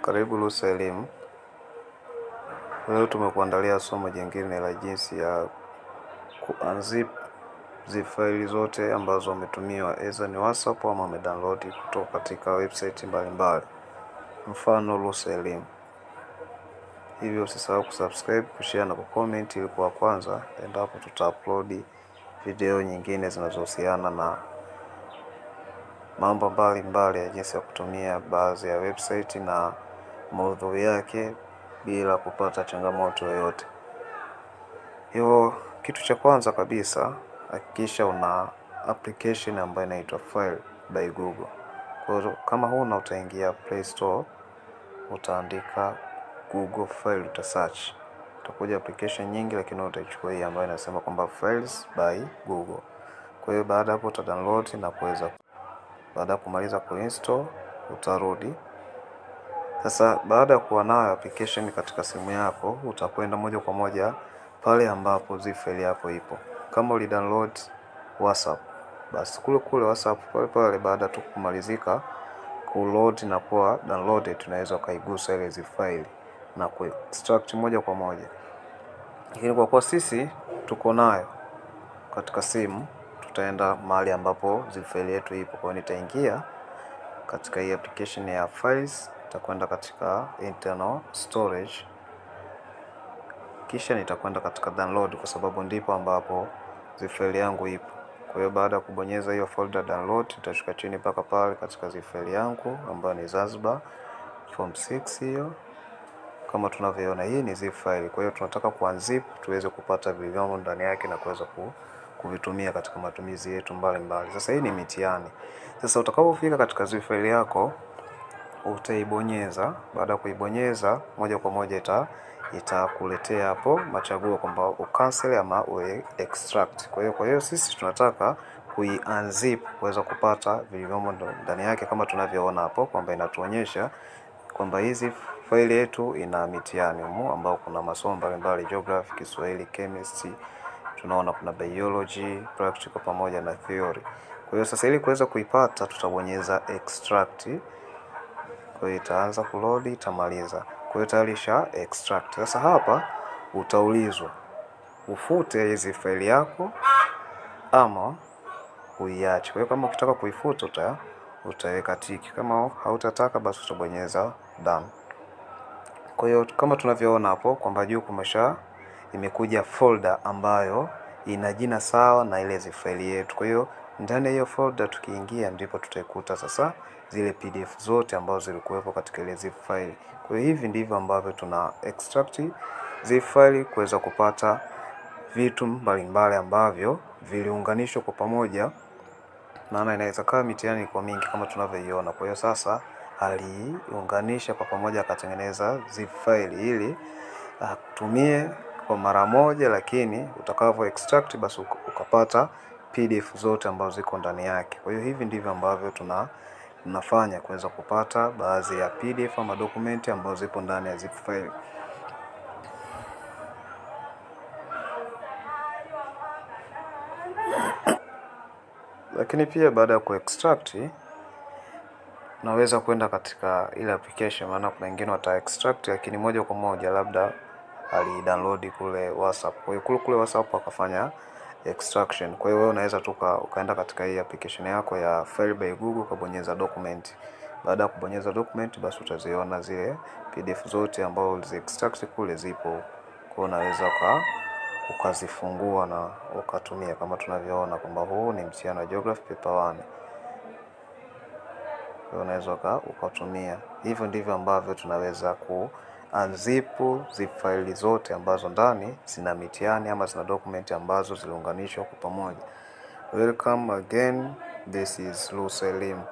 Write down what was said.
Karibu Lusa Elimu. Leo tumekuandalia somo jingine la jinsi ya kuunzip zip faili zote ambazo wametumiwa aidha ni WhatsApp ama wamedownload kutoka katika website mbalimbali, mfano Lusa Elimu. Hivyo usisahau kusubscribe, kushare na kucomment ili kuwa kwanza endapo tutaupload video nyingine zinazohusiana na mambo mbalimbali ya jinsi ya kutumia baadhi ya website na maudhui yake bila kupata changamoto yoyote. Hivyo kitu cha kwanza kabisa, hakikisha una application ambayo inaitwa File by Google. Kwa hiyo kama huna, utaingia Play Store, utaandika Google File, uta search. Utakuja application nyingi, lakini utaichukua hii ambayo inasema kwamba Files by Google. Kwa hiyo baada hapo uta download na kuweza, baada ya kumaliza kuinstall utarudi. Sasa baada ya kuwa nayo application katika simu yako, utakwenda moja kwa moja pale ambapo zip file yako ipo. Kama uli download WhatsApp, basi kule kule WhatsApp pale pale, baada tu kumalizika kuload na kuwa downloaded, tunaweza ukaigusa ile zip file na kuextract moja kwa moja. Lakini kwa kuwa sisi tuko nayo katika simu, tutaenda mahali ambapo zip file yetu ipo. Kwa hiyo nitaingia katika hii application ya Files, nitakwenda katika internal storage, kisha nitakwenda katika download, kwa sababu ndipo ambapo zip file yangu ipo. Kwa hiyo baada ya kubonyeza hiyo folder download, nitashuka chini mpaka pale katika zip file yangu ambayo ni Zanzibar Form 6 hiyo. Kama tunavyoona, hii ni zip file. Kwa hiyo tunataka kuunzip tuweze kupata vilivyomo ndani yake na kuweza kuvitumia katika matumizi yetu mbalimbali. Sasa hii ni mitihani. Sasa utakapofika katika zip file yako utaibonyeza. Baada ya kuibonyeza, moja kwa moja itakuletea hapo machaguo kwamba ucancel ama u-extract. Kwa hiyo sisi tunataka kui-unzip kuweza kupata vilivyomo ndani yake, kama tunavyoona hapo kwamba inatuonyesha kwamba hizi faili yetu ina mitihani humu ambao kuna masomo mbalimbali: geography, Kiswahili, chemistry, tunaona kuna biology, practical pamoja na theory. Kwa hiyo sasa ili kuweza kuipata tutabonyeza extract. Kwa hiyo itaanza kuload, itamaliza. Kwa hiyo tayari isha extract. Sasa hapa utaulizwa ufute hizi faili yako ama uiache. Kwa hiyo kama ukitaka kuifuta utaweka tiki, kama hautataka basi utabonyeza done. Kwa hiyo kama tunavyoona hapo kwamba juu kumesha imekuja folder ambayo ina jina sawa na ile faili yetu. Kwa hiyo ndani ya hiyo folder tukiingia, ndipo tutaikuta sasa zile PDF zote ambazo zilikuwepo katika ile zip file. Kwa hiyo hivi ndivyo ambavyo tuna extract zip file kuweza kupata vitu mbalimbali ambavyo viliunganishwa kwa pamoja, maana inaweza kuwa mitihani kwa mingi kama tunavyoiona. Kwa hiyo sasa aliunganisha kwa pamoja akatengeneza zip file ili atumie kwa mara moja, lakini utakavyo extract basi ukapata PDF zote ambazo ziko ndani yake. Kwa hiyo hivi ndivyo ambavyo tunafanya kuweza kupata baadhi ya PDF ama dokumenti ambazo zipo ndani ya zip file. Lakini pia baada ya kuextract naweza kwenda katika ile application, maana kuna wengine wata extract lakini moja kwa moja labda alidownload kule WhatsApp. Kwa hiyo kule kule WhatsApp akafanya extraction. Kwa hiyo wewe unaweza tu ukaenda katika hii application yako ya File by Google, ukabonyeza document. Baada ya kubonyeza document, basi utaziona zile PDF zote ambazo ulizi extract kule zipo. Kwa hiyo unaweza ukazifungua na ukatumia, kama tunavyoona kwamba huu ni mtihani wa geography paper 1. Kwa hiyo unaweza ukatumia. Hivyo ndivyo ambavyo tunaweza ku unzip zip faili zote ambazo ndani zina mitihani ama zina document ambazo ziliunganishwa kwa pamoja. Welcome again, this is Lusa Elimu.